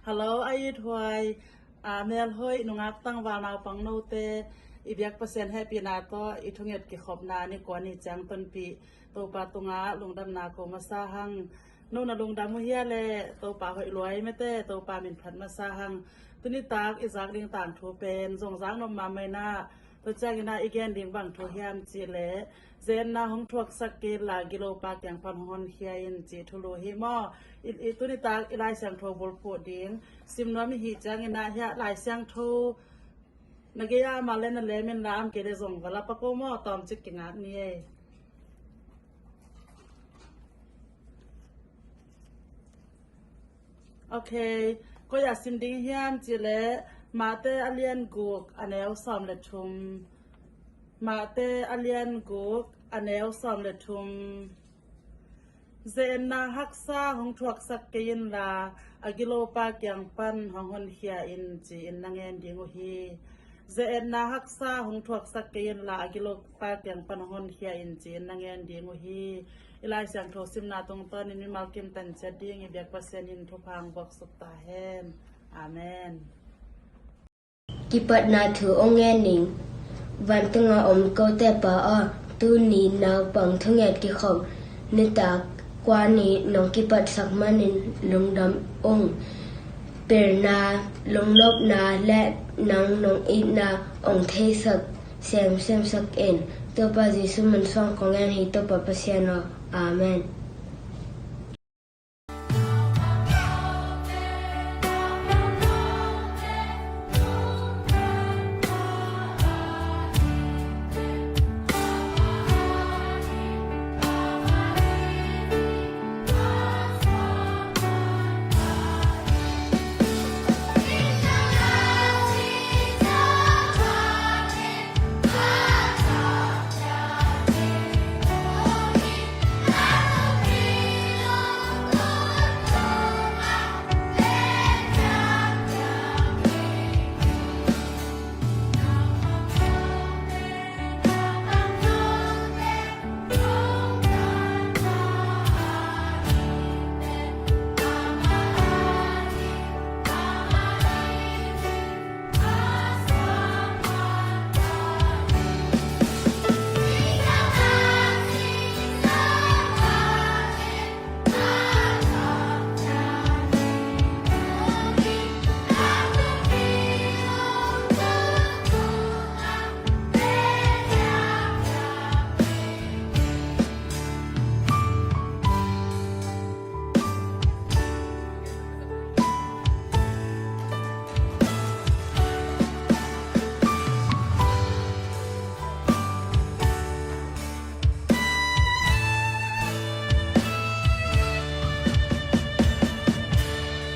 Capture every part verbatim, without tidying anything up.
Hello, a it huai, a mel hoih, nungak tangval naupang note, i biak Pasian hehpihna tawh i thunget kikhopna ni kua ni ciang tonpih Topa tungah lungdamna ko masa hang. No na lungdam uh hia le? Topa hoih luai mete, Topa min phat masa hang. Tuni tak i zak ding tangthu pen zong zak nop mahmah inah, tua ciangin ah i gen ding bang thu hiam cih leh, ze-etna hong thuaksak kei inla, gilopa kiang pan hong honkhia in, cih thulu hi maw. I, i tuni tak i Lai Siangtho bulphuh ding sim nuam i hih ciangin ah, hiah Lai Siangtho na gei ah mah le na lem inla, a om kei le zong va lap a ko maw, tawmcik kingak ni ei. Ok, koi ah sim ding hiam cih leh, Mate a lian guk, a neu sawm le thum. Mate a lian guk, a neu sawm le thum. Ze-etna haksa hong thuaksak kei inla, a gilopa kiang pan hong honkhia in, ci-in na ngen ding uh hi. Ze-etna haksa hong thuaksak kei inla, a gilopa kiang pan hong honkhia in, ci-in na ngen ding uh hi. I Lai Siangtho simna tungtawnin mimal kim tan ciat ding i biak Pasian in thupha hong buaksuk ta hen. Amen. Kipatna thu ong ngen ning. Vantunga om kote Pa aw, tuni naupang thunget kikhop nitak kua ni nong kipatsak manin lungdam ung. Pilna, lungnopna le nang nong itna ong theisak semsemsak in. Topa Jesu min suang kong ngen hi, Topa Pasian aw. Amen.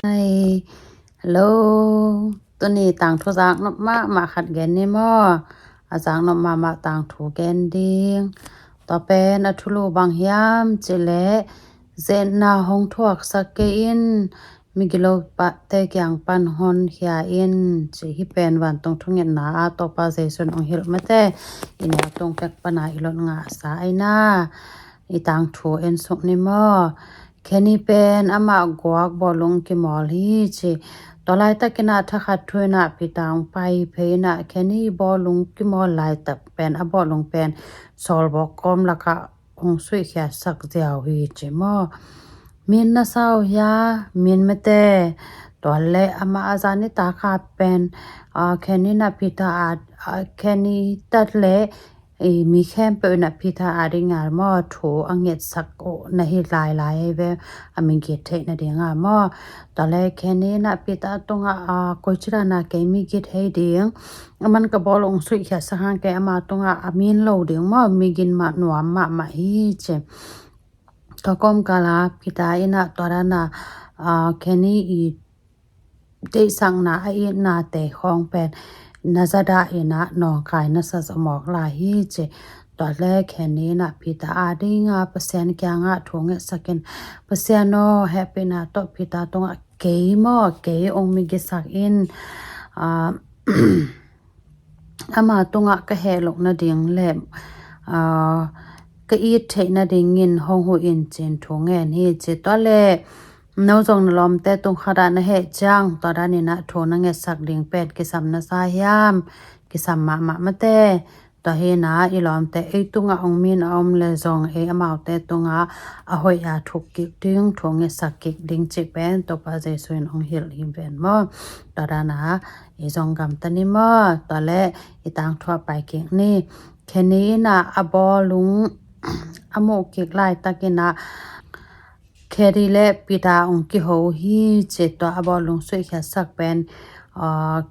Hai. Hello. Tuni tangthu zaknop mahmah khat gen ni maw. A zaknop mahmah tangthu gen ding. Tua pen a thulu bang hiam cih leh, ze-etna hong thuaksak kei in, migilopate kiang pan honkhia in, ci hi pen vantung thungetna ah Topa Jesu in ong hilh mate. I neu tung pek pana i lot ngahsa aina, i tangthu en suk ni maw. Kenny pen amah guak bawlung kimawl hi ci. Tua laitakin ah thakhat thu inah Peter ong pai phei inah Kenny bawlung kimawl laitak pen a bawlung pen sawlbawk kawm lakah hong suihkhiatsak ziau hi ci maw. Min na sau hia, min mete. Tua le amah a zan i taka pen, a, Kenny na Peter a, a, Kenny tat le, i, mi khempeuh inah Peter a dinga maw thu a ngetsak uh na hi lailai hi ve, a migit theih nadinga maw. Tua le Kenny na Peter tungah, a, koici dana kei migit hei ding. Aman ka bawlung suihkhiatsak hang kei ama tungah a min lo ding maw, migin mah nuam mahmah hi ci. Tua kawmkala Peter inah tua dana, a, Kenny i deihsakna a itnate khawng pen na zadah inah nawngkai na sa zawmawk lai hi ci. Tua le Kenny inah Peter a dinga Pasian kiangah thu ngetsakin, Pasian aw, hehpihna tawh Peter tungah kei maw, kei ong migisak in, a, ama tungah ka heh loh nading le, a, ka it theih nadingin hong huh in ci-in thu ngen hi ci. Tua le No zong na lawmte tung khat ah na heh ciang, tua dan in ah thu na ngetsak ding pen kisam na sa hiam? Kisam mahmah mate. Tua hi in ah i lawmte ei tungah hong min a om leh zong ei amaute tungah a hoih a thuk kik ding, thu ngetsak kik ding cih pen Topa Jesu in hong hilh hi ven maw. Tua dan ah i zong gamta ni maw. Tua leh i tangthu ah pai kik ni. Kenny in ah a bawlung a muh kik laitak in ah Kenny leh Peter hong kiho hi ci. Tua a bawlung suihkhiatsak pen, ah,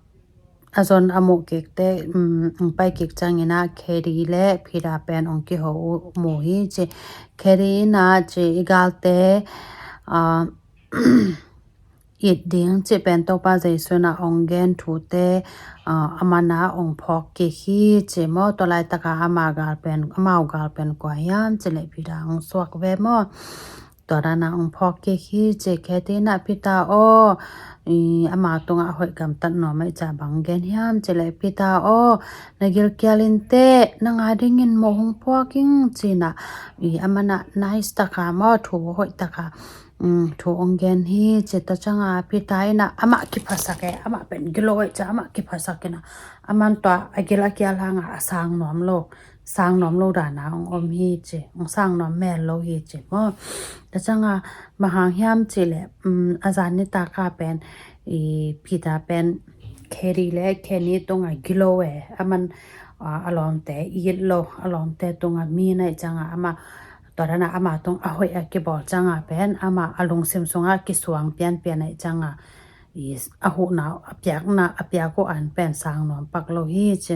a zon a muh kik teh, um, hong pai kik ciang in ah Kenny leh Peter pen hong kiho uh mu hi ci. Kenny in ah ci, i galte, ah, it ding cih pen Topa Jesu in ah hong gen thute, ah, aman ah hong phawk kik hi ci maw. Tua laitak ah ama gal pen, amau gal pen kua hiam cih leh Peter hong suak ve maw. Tua dan ah hong phawk kik hi ci. Kenny in ah, Peter aw, i, ama tungah hoih gamtat nuam ahih ciang bang gen hiam cih leh, Peter aw, na gilkial in teh nang a dingin mawh hong phuak ing ci in ah, i, aman ah nice tak a maw, thu hoih tak a, um, thu hong gen hi ci. Tua ciang a Peter in ah amah kiphasak e, amah pen gilo ahih ciang amah kiphasak in ah, aman tua a gil a kial hang a a sang nuam lo, sang nuam lo dan a hong om hi ci, hong sang nuam mel lo hi ci maw. Tua ciang a bang hang hiam cih leh, um, a zan nitak a pen, i, Peter pen Kenny leh Kenny tungah gilo e, aman, ah, a lawmte it lo, a lawmte tungah min ahih ciang a amah, tua dan ah ama tung a hoih a kibawl ciang a pen amah a lungsim sungah kisuang pianpian ahih ciang a, i, a huhna, a piakna, a piak uh an pen sang nuam pak lo hi ci.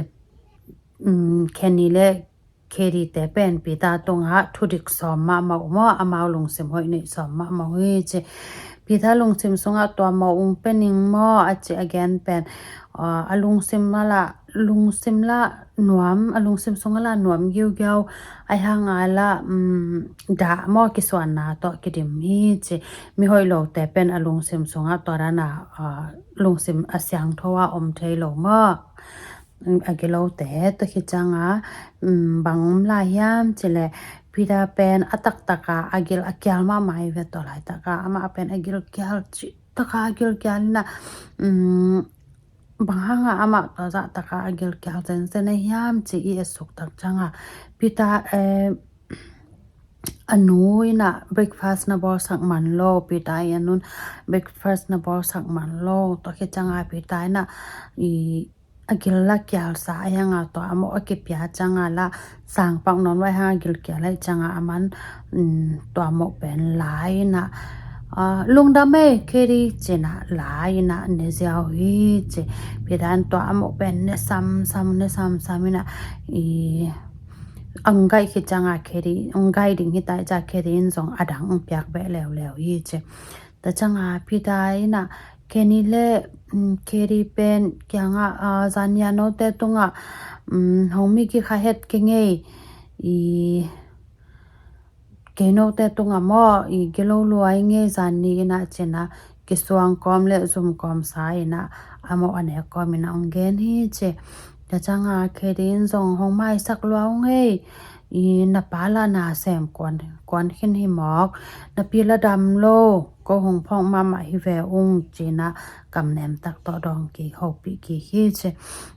Um, Kenny leh Kenny te pen Peter tungah thudik sawm mahmah uh maw, amau lungsim hoih neih sawm mahmah uh hi ci. Peter lungsim sungah tua mawh hong pia ning maw a ci a gen pen, ah, a lungsim a lah, lungsim lah nuam, a lungsim sungah lah nuam giugiau, ahih hang a lah, um, dah maw, kisuanna tawh kidim hi ci. Mi hoih lote pen a lungsim sungah tua dan a, ah, lungsim a siangtho a om thei lo maw. A gilote, tua khit ciang a, um, bang om lai hiam cih leh, Peter pen a taktak a a gil a kial mahmah hi ve. Tua laitak a amah pen a gil kial cih tak a a gil kial in ah, um, bang hang a amah tua zah tak a a gil kial zenzen a hiam ci i et suk tak ciang a, Peter, eh, a nu in ah breakfast na bawlsak man lo, Peter i a nun breakfast na bawlsak man lo. Tua khit ciang a Peter in ah i a gil lah kialsa ahih hang a tua a mawh a kipia ciang a lah sang pak nuam lo ahih hang a gil kial ahih ciang a aman, um, tua mawh pen la in ah, ah, lungdam ei Kenny ci in ah la in ah ne ziau hi ci. Peter in tua a mawh pen ne samsam, ne samsam in ah i, hong gaih khit ciang a Kenny, hong gaih ding hi ta ahih ciang a Kenny in zong a dang hong piak beh leuleu hi ci. Tua ciang a Peter in ah Kenny leh, um, Kenny pen kiang a, ah, zan ni a note tungah, um, hong mi kikha het keng ei, i, kei note tungah maw, i, gilo lua ing ei zan ni in ah ci in ah kisuang kawm leh zum kawm sa in ah a mawh a nek kawm in ah hong gen hi ci. Tua ciang a Kenny in zong hong maisak lua ung ei, i, na pa lah na sem kuan, kuan khin hi mawk, na pi lah dam lo, ko hong phawk mahmah hi ve ung ci in ah kamnem tak tawh dawng kik, hopih kik hi ci.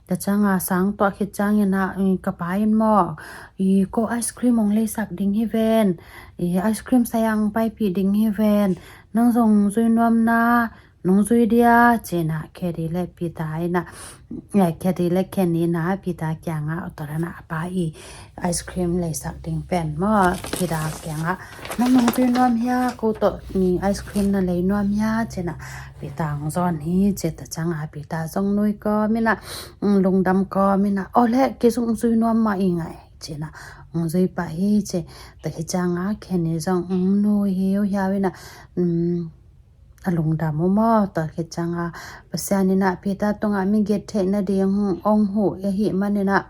Tua ciang a sang tuah khit ciang in ah, i, ka pa in maw, i, ko ice cream hong leisak ding hi ven, i, ice cream sai-ah hong paipih ding hi ven, nang zong zui nuam na, nong zui dia ci in ah Kenny leh Peter in ah, eh, Kenny leh Kenny in ah Peter kiang a, tua dan a a pa i ice cream leisak ding pen maw, Peter kiang a, nang nong zui nuam hia, ko tawh, um, ice cream na lei nuam hia ci in ah Peter hong zawn hi ci. Tua ciang a Peter zong nui kawm in ah, um, lungdam kawm in ah, aw leh kei zong zui nuam mah ing ei ci in ah hong zui pah hi ci. Tua khit ciang a Kenny zong, um, nui hiuhiau in ah, um, a lungdam uh maw. Tua khit ciang a Pasian in ah Peter tungah migit theih nading hong huh ahih man in ah,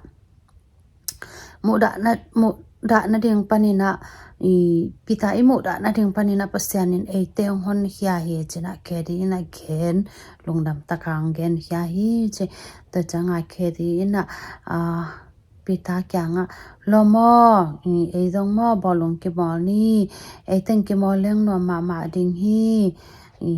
muhdah na, muhdah nading pan in ah, i, Peter i muhdah nading pan in ah Pasian in eite hong honkhia hi ci in ah Kenny in ah gen, lungdam tak a hong genkhia hi ci. Tua ciang a Kenny in ah, ah, Peter kiangah, "Lawm aw, i, ei zong maw bawlung kimawl ni, ei teng kimawl leng nuam mahmah ding hi," i,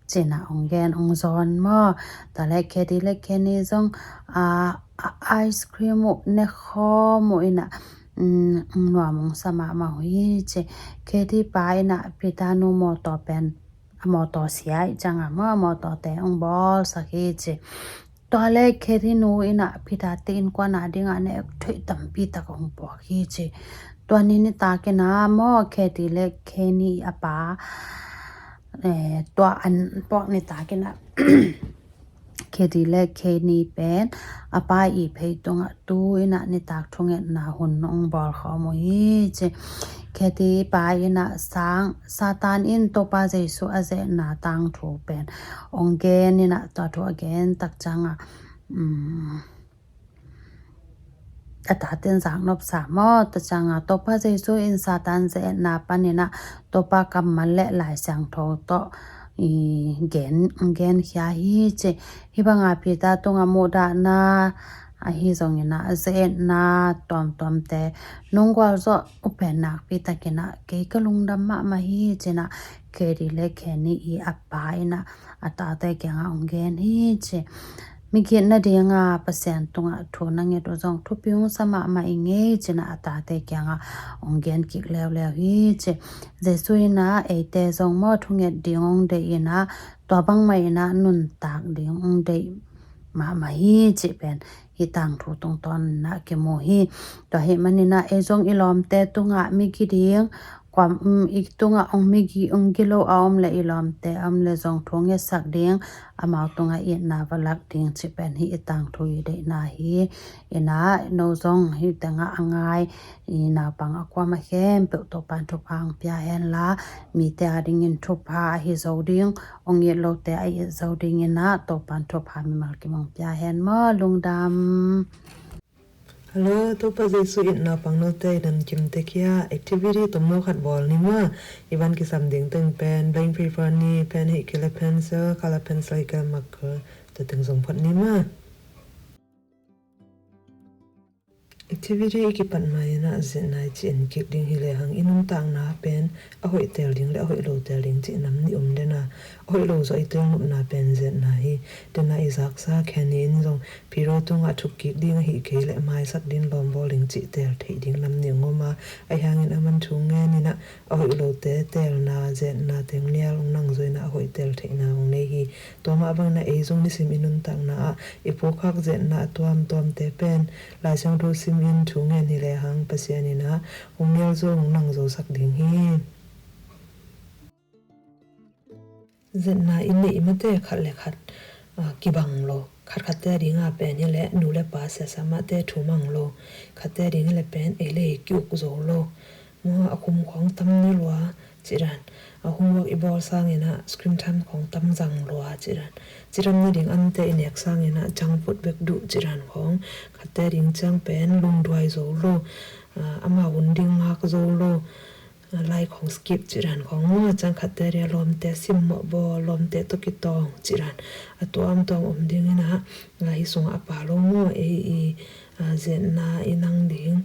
ci-in ah hong gen, hong zawn maw. Tua leh Katie leh Kenny zong, a, a, ice cream uh ne khawm uh in ah, um, nuam hong sa mahmah uh hi ci. Katie pa in ah Peter nu mawtaw pen, a mawtaw sia ahih ciangin maw, a mawtawte hong bawlsak hi ci. Tua leh Katie nu in ah Peter te innkuan adingin ah nek thuih tampi tak hong puak hi ci. Tua ni nitak in ah maw, Katie leh Kenny a pa, eh, tua an puak nitak in ah Katie leh Kenny pen a pa ihphei tungah tu in ah nitak thungetna hun hong bawl khawm uh hi ci. Katie pa in ah sang, Satan in Topa Jesu a ze-etna tangthu pen hong gen in ah, tua thu a gen tak ciangin, um, a taten zaknop sa maw. Tua ciangin Topa Jesu in Satan ze-etna panin ah Topa kammal leh Lai Siangtho tawh i gen, genkhia hi ci. Hih bangin Peter tungah muhdahna, ahi zongin ah ze-etna tuamtuamte nong gualzawh uh pen nakpi takin ah kei ka lungdam mahmah hi ci-in ah Katie leh Kenny i a pa in ah a tate kiangah hong gen hi ci. Migitna dingin Pasian tungah thu na nget uh zong thupi hong sa mahmah ing ei ci-in ah a tate kiangah hong gen kik leuleu hi ci. Jesu in ah eite zong maw thunget ding hong deih in ah, tua bangmah in ah nuntak ding hong deih mahmah hi cih pen hih tangthu tungtawn in ah kimu hi. Tua ahih manin ah ei zong i lawmte tungah migi ding, kuam, um, i tungah hong migi, hong gilo a om leh i lawmte a om leh zong thu ngetsak ding, amau tungah itna va lak ding cih pen hih i tangthu i deihna hi. In ah no zong hih tengah a ngai i naupang a kuamah khempeuh Topa'n thupha hong pia hen la, mite adingin thupha ahi zo ding, hong it lote a it zo dingin ah Topa'n thupha mimal kim hong pia hen maw. Lungdam. Hello, Topa Jesu in naupang note i namkim tek hi a, activity tomno khat bawl ni maw. I van kisam ding teng pen blank paper ni, pen hi kei leh pencil, color pencil hi kei leh marker, tua teng zong phot ni maw. Activity i kipat ma-in ah zetna i ci en kik ding hi lehang, i nuntakna pen a hoih teel ding leh a hoih lo teel ding cih nam nih om den a, a hoih lo zawh i teel nopna pen zetna hi. Den a i zaksa Kenny in zong Peter tungah thuk kik ding ahih kei leh maisak ding, lawm bawl ding cih teel theih ding nam nih om a, ahi hangin aman thu ngen in ah a hoih lote teelna, zetna teng nial hong nangzo in ah a hoih teel theihna hong nei hi. Tua mah bangin ah ei zong nisim i nuntakna ah i phukhak zetna a tuamtuamte pen Lai Siangtho simin thu ngen hi lehang Pasian in ah hong nial zo, hong nangzo sak ding hi. Zetna i neih mate khat leh khat, ah, kibang lo. Khatkhatte ading a pen hi leh nu leh pa siasat mahte thu mang lo. Khatte ading hi leh pen ei leh ei ki-uk zo lo. Maw, a khum khawng tam ni lua cih dan. A homework i bawl sangin ah screen time khawng tam zang lua cih dan. Cidam nading ante i nek sangin ah junk food bek duh cih dan khawng. Khatte ading ciang pen lungduai zo lo. Ah, amau hun ding ngak zo lo. Ah, lai khawng skip cih dan khawng. Maw, ciang khatte ading a lawmte simmawh bawl, lawmte tawh kitawng cih dan. A tuamtuam om dingin ah, ah, hih sungah a pha lo maw, ei i, ah, zetna i nang ding,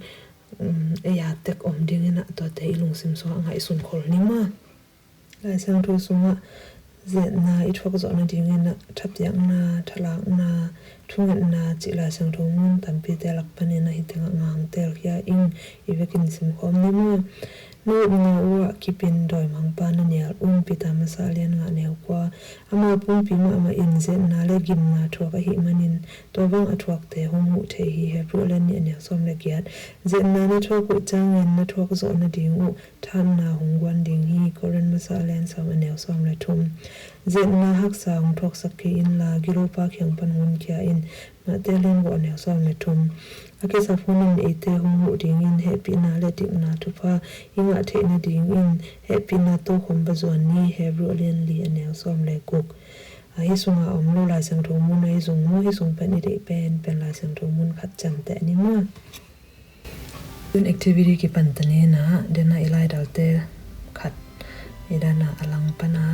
um, ei a tek om dingin ah tuate i lungsim sungah ngaihsun khol ni maw. Lai Siangtho sungah zetna i thuak zawh nadingin ah thapiakna, thalakna, thungetna cih Lai Siangtho mun tampite lak panin ah hih tengah ngang teel khia ing. I vekin simkhawm ni maw. Na upna uh ah kipin dawimangpa na nial un, Peter masa lian nga neu kua. Ama pumpi mahmah in zetna leh gimna thuak ahih manin tua bang a thuakte hong huh thei hi, Hebru lian nih a neu sawm leh giat. Zetna na thuak uh ciangin na thuak zawh nading uh thahatna hong guan ding hi, Korin masa lian sawm a neu sawm leh thum. Zetna haksa hong thuaksak kei inla gilopa kiang pan hong honkhia in, Matthai lian guk a neu sawm leh thum. A kisap hunin eite hong huh dingin hehpihna leh dikna thupha i ngah theih nadingin hehpihna tokhom va zuan ni, Hebru lian li a neu sawm leh guk. Ahi sunga om lo Lai Siangtho mun ahi zong maw, hih sung pen i deih penpen Lai Siangtho mun khat ciamteh ni maw. Tun activity kipan ta ni in ah, den a i laidalte khat i dan a a lang pan a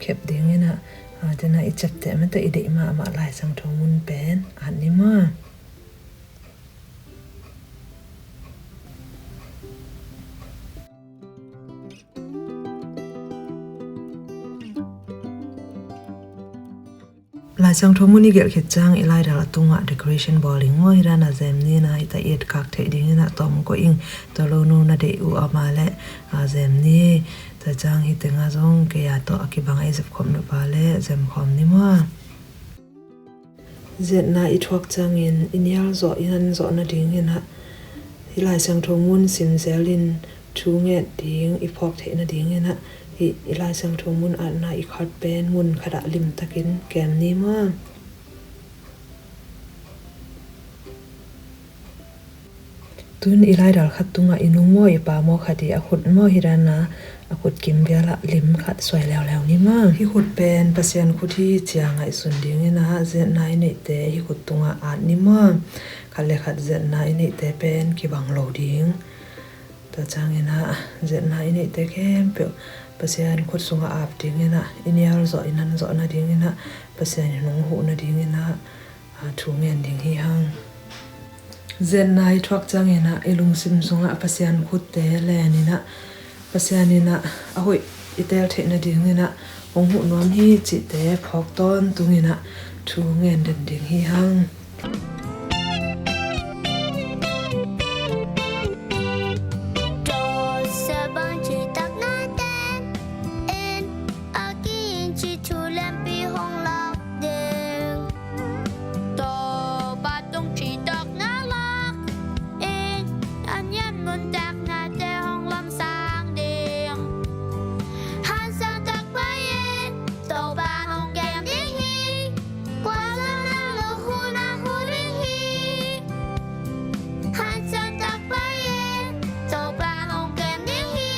khep dingin ah, ah, den a i ciapteh mate i deih mahmah Lai Siangtho mun pen at ni maw. Laisiangtho mun i gelh khit ciang i laidal a tungah decoration bawl ing maw, hi dan a zem ni na, hi ta i etkak theih dingin ah tawm koih ing, tua lo nu na deih uh a ma leh a zem ni. Tua ciang hi tengah zong kei a tawh a kibang a i zep khop nop a leh zem khawm ni maw. Ziatna i thuak ciangin i nial zawh i nan zawh nadingin ah hi Laisiangtho mun sim zelin thu nget ding i phawk theih nadingin ah hi i Laisiangtho mun atna i khat pen mun khatah limtakin kem ni maw. Tun i laidal khat tungah i nung maw i pa maw khat i a khut maw hi dan a a khut kim bialah lim khat suai leuleu ni maw. Hi khut pen Pasian khut hi ci a ngaihsun dingin ah ziatna i neihte hi khut tungah at ni maw. Khat le khat ziatna i neihte pen kibang lo ding. Tua ciangin ah ziatna i neihte khempeuh Pasian khut sungah ap dingin ah i nial zawh i nan zawh nadingin ah Pasian i nung huh nadingin ah thu ngen ding hi hang. Ziatna i thuak ciangin ah i lungsim sungah Pasian khutte lenin ah Pasian in ah a hoih i tel theih nadingin ah hong huh nuam hi cihte phawk tawntungin ah thu ngen den ding hi hang. Topa tung ci tawk na lak in, a niam nuntaknate hong lamsang ding. Hanciam tak pai in, Topa hong kem ding hi. Kua zong na lukhu na hu ding hi. Hanciam tak pai in, Topa hong kem ding hi.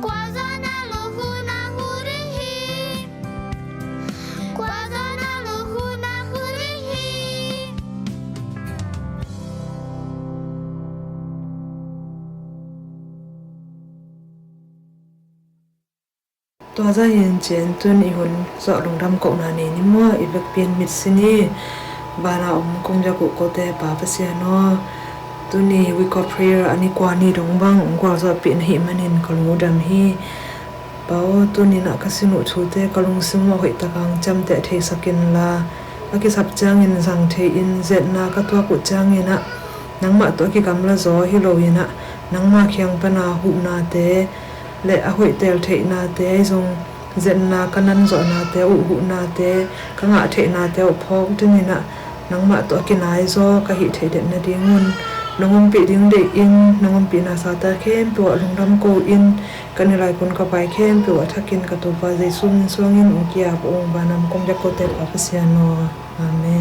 Kua zong na lukhu na hu ding hi. Tua zah in cin tun i hun zawh lungdam kohna nei ni maw, i vekpi in mit sin hi. Vana om kong biak uh kote Pa Pasian aw, tuni week of prayer a ni kua ni dong bang hong gualzawhpih na hih manin ka lungdam hi. Pa aw, tuni-in ah ka sin uh thute ka lungsim uh a hoih takin ciamteh theisak inla, a kisap ciangin zang thei-in ziatna ka tuak uh ciangin ah nangmah tawh a kigamla zaw hi loin ah nangmah kiang pana huhnate le a hoih tel theihnate ahi zong ziatna ka nan zawhnate uh, huhnate ka ngah theihnate uh phawk dingin ah nangmah tawh a kinaizaw ka hih theih det nadingun nong ompih ding deihin nong ompihna sate khempeuh ah lungdam ko-in ka ni lai kun ka pai khempeuh ah thakin ka Topa Jesu min suangin ong ki-ap ung. Vana om kong biak kote Pa Pasian aw. Amen.